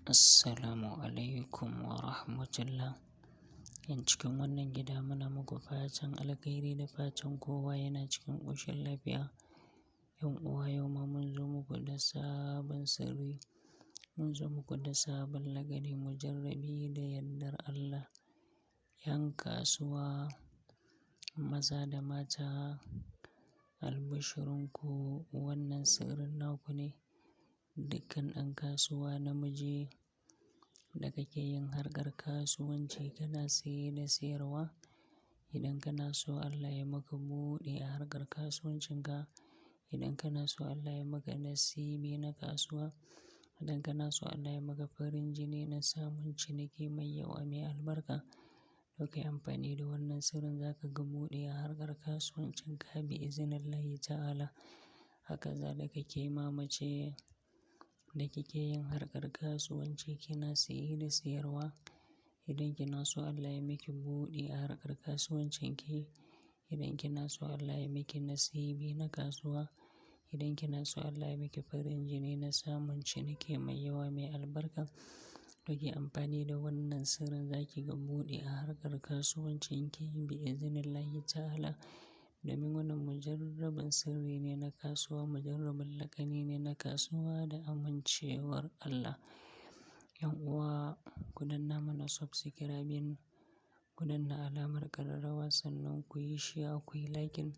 Assalamu alaikum wa rahmatullah. 'Yan cikin wannan gida, muna muku fatan alkhairi da fatan kowa yana cikin ƙoshin lafiya. 'Yan uwa, yau ma mun zo muku da sabon sirri, mun zo muku da sabon laƙani mujarrabi da yardar Allah. 'Yan kasuwa maza da mata, albishirinku, wannan sirrin naku ne. Dukkan ɗan kasuwa namiji da kake yin harkar kasuwanci, kana saye da sayarwa, idan kana so Allah ya maka buɗi a harkar kasuwancinka, idan kana so Allah ya maka nasibi na kasuwa, idan kana so Allah ya maka farin jini na samun ciniki mai yawa mai albarka, to kai amfani da wannan sirrin, za ka ga buɗi a harkar kasuwancinka bi iznillahi ta'ala. Haka zalika ke ma mace da kike yin harkar kasuwanci, kina saye da sayarwa, idan kina so Allah ya miki buɗi a harkar kasuwancinki, idan kina so Allah ya miki nasibi na kasuwa, idan kina so Allah ya miki farin jini na samun ciniki mai yawa mai albarka, to ki amfani da wannan sirrin, za ki ga buɗi a harkar kasuwancinki bi iznillahi ta'ala. Domin wannan mujarraban sirri ne na kasuwa, mujarraban laƙani ne na kasuwa da amincewar Allah. 'Yan uwa, ku danna mana subscribing, ku danna alamar ƙararrawa, sannan ku yi share, ku yi liking,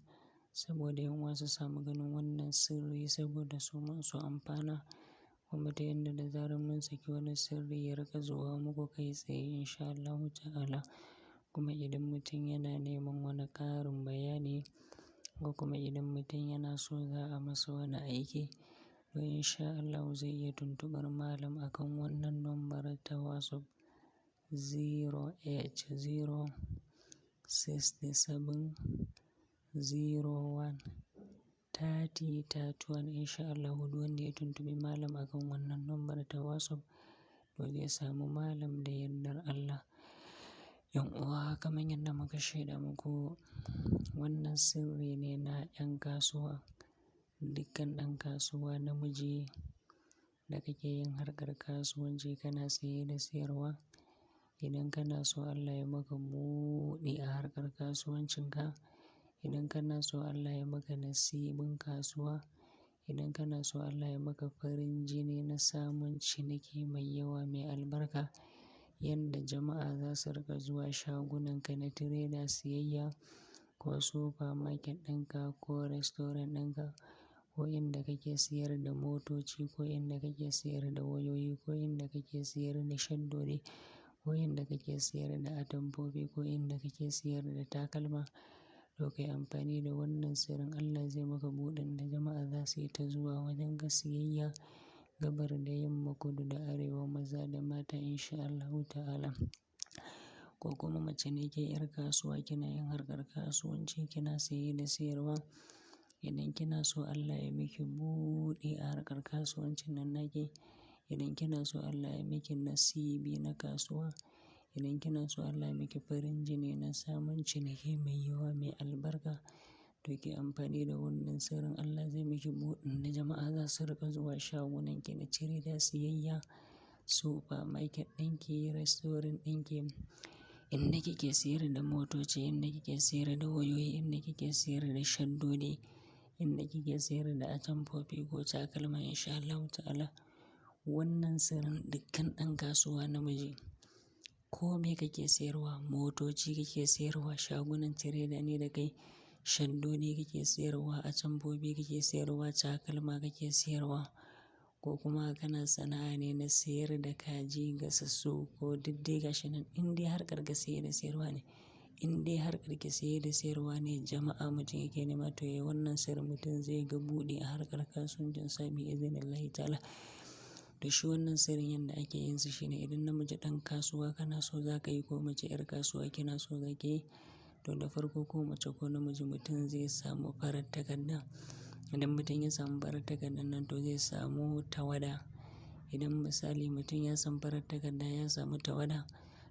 saboda 'yan uwa su samu ganin wannan sirri, saboda su ma su amfana. Kuma ta yanda da zarar mun saki wani sirri, ya riƙa zuwa muku kai tsaye in sha Allahu ta'ala. Kuma idan mutum yana neman wani ƙarin bayani, ko kuma idan mutum yana so za a masa wani aiki, to in sha Allahu zai iya tuntuɓar malam akan wannan lambar ta WhatsApp: 080 67 01 30 31. In sha Allahu, duk wanda ya tuntuɓi malam akan wannan lambar ta WhatsApp, to zai samu malam da yardar Allah. 'Yan uwa, kamar yadda muka shaida muku, wannan sirri ne na 'yan kasuwa. Dukkan ɗan kasuwa namiji da kake yin harkar kasuwanci, kana saye da sayarwa, idan kana so Allah ya maka buɗi a harkar kasuwancinka, idan kana so Allah ya maka nasibin kasuwa, idan kana so Allah ya maka farin jini na samun ciniki mai yawa mai albarka, yanda jama'a za su riƙa zuwa shagunanka na tireda siyayya, ko supermarket ɗinka, ko restaurant ɗinka, ko inda kake siyar da motoci, ko inda kake siyar da wayoyi, ko inda kake siyar da shaddodi, ko inda kake siyar da atamfofi, ko inda kake siyar da takalma, to kai amfani da wannan sirrin, Allah zai maka buɗin da jama'a za su yi ta zuwa wajen ka siyayya, gabar da yamma, kudu da arewa, maza da mata, in sha Allahu ta'ala. Ko kuma mace ne ke 'yar kasuwa, kina yin harkar kasuwanci, kina saye da sayarwa, idan kina so Allah ya miki buɗi a harkar kasuwancin nan naki, idan kina so Allah ya miki nasibi na kasuwa, idan kina so Allah ya miki farin jini na samun ciniki mai yawa mai albarka, to ki amfani da wannan sirrin, Allah zai miki buɗin da jama'a za su riƙa zuwa shagunanki na tireda siyayya, supermarket ɗinki, restaurant ɗinki, inda kike siyar da motoci, inda kike siyar da wayoyi, inda kike siyar da shaddodi, inda kike siyar da atamfofi ko takalma, in sha Allahu ta'ala. Wannan sirrin, dukkan ɗan kasuwa namiji, ko me kake siyarwa, motoci kake siyarwa, shagunan tireda ne da kai, shaddodi kake siyarwa, atamfofi kake siyarwa, takalma kake siyarwa, ko kuma kana sana'a ne na siyar da kaji gasassu, ko duk dai gashi nan, in dai harkar ka saye da sayarwa ne, in dai harkar ki saye da sayarwa ne, jama'a mutum yake nema, to yayi wannan sirrin, mutum zai ga buɗi a harkar kasuwancinsa bi iznillahi ta'ala. To shi wannan sirrin, yanda ake yin sa shine, idan namiji ɗan kasuwa kana so za ka yi, ko mace 'yar kasuwa kina so za ki yi, to da farko, ko mace ko namiji, mutum zai samu farar takarda. Idan mutum ya samu farar takardar nan, to zai samu tawada. Idan misali mutum ya samu farar takarda, ya samu tawada,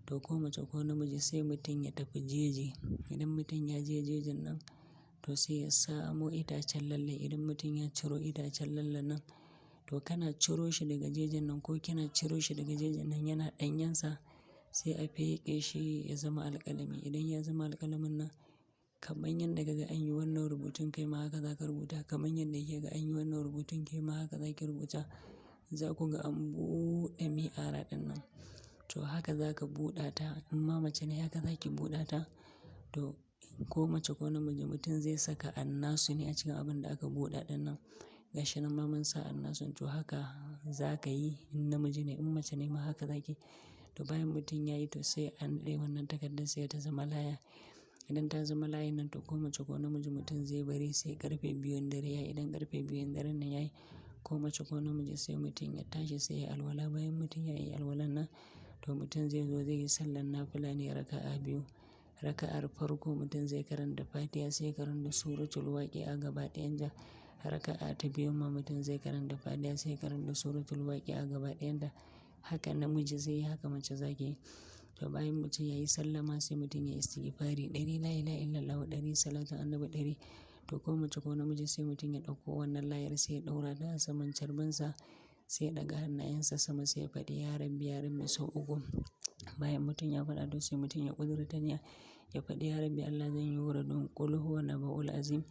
to ko mace ko namiji, sai mutum ya tafi jeji. Idan mutum ya je jejin nan, to sai ya samo itacen lalle. Idan mutum ya ciro itacen lallen nan, To kana ciro shi daga jejin nan ko kina ciro shi daga jejin nan yana ɗanyensa sai a feƙe shi ya zama alƙalami. Idan ya zama alƙalamin nan kamar yadda kaga an yi wannan rubutun kai ma haka za ka rubuta. Kamar yadda kika ga an yi wannan rubutun ke ma haka za ki rubuta. Za ku ga an buɗe mi'ara ɗin nan. To haka za ka buɗa ta. In ma mace ne haka za ki buɗa ta. To ko mace ko namiji mutum zai saka annasu ne a cikin abin da aka buɗa ɗin nan. Gashi nan ma mun sa annasun. To haka za ka yi in namiji ne, in mace ne ma haka za ki. To bayan mutum ya yi to sai an naɗe wannan takardar sai ta zama laya. Idan ta zama layan nan to ko mace ko namiji mutum zai bari sai ƙarfe biyun dare yayi. Idan ƙarfe biyun daren nan yayi ko mace ko namiji sai mutum ya tashi sai ya yi alwala. Bayan mutum ya yi alwalan nan to mutum zai zo zai yi sallar nafila ne raka'a biyu. Raka'ar farko mutum zai karanta Fatiha sai ya karanta suratul Waqi'a gaba ɗayan ta. Raka'a ta biyun ma mutum zai karanta Fatiha sai ya karanta suratul Waqi'a gaba ɗayan ta. Haka namiji zai yi haka mace za ki yi. To bayan mutum ya yi sallama sai mutum ya yi istigfari ɗari, la ilaha illallahu ɗari, salatin annabi ɗari. To ko mace ko namiji sai mutum ya ɗauko wannan layar sai ya ɗaura ta a saman carbinsa sai ya ɗaga hannayensa sama sai ya faɗi ya Rabbi, ya Rabbi sau uku. Bayan mutum ya faɗa to sai mutum ya ƙudurta niyya ya faɗi ya Rabbi Allah zan yi wuridin qul huwa naba'ul azim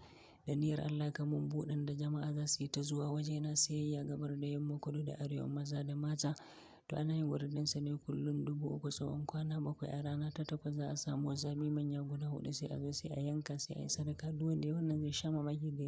da niyyar Allah ka mun buɗin da jama'a za su yi ta zuwa wajena sayayya gabar da yamma, kudu da arewa, maza da mata. To ana yin wuridinsa ne kullum 3000 tsawon kwana bakwai. A rana ta takwas za a samu zabi manya guda huɗu sai a zo sai a yanka sai a yi sadaka. Duk wanda yayi wannan zai sha mamaki da.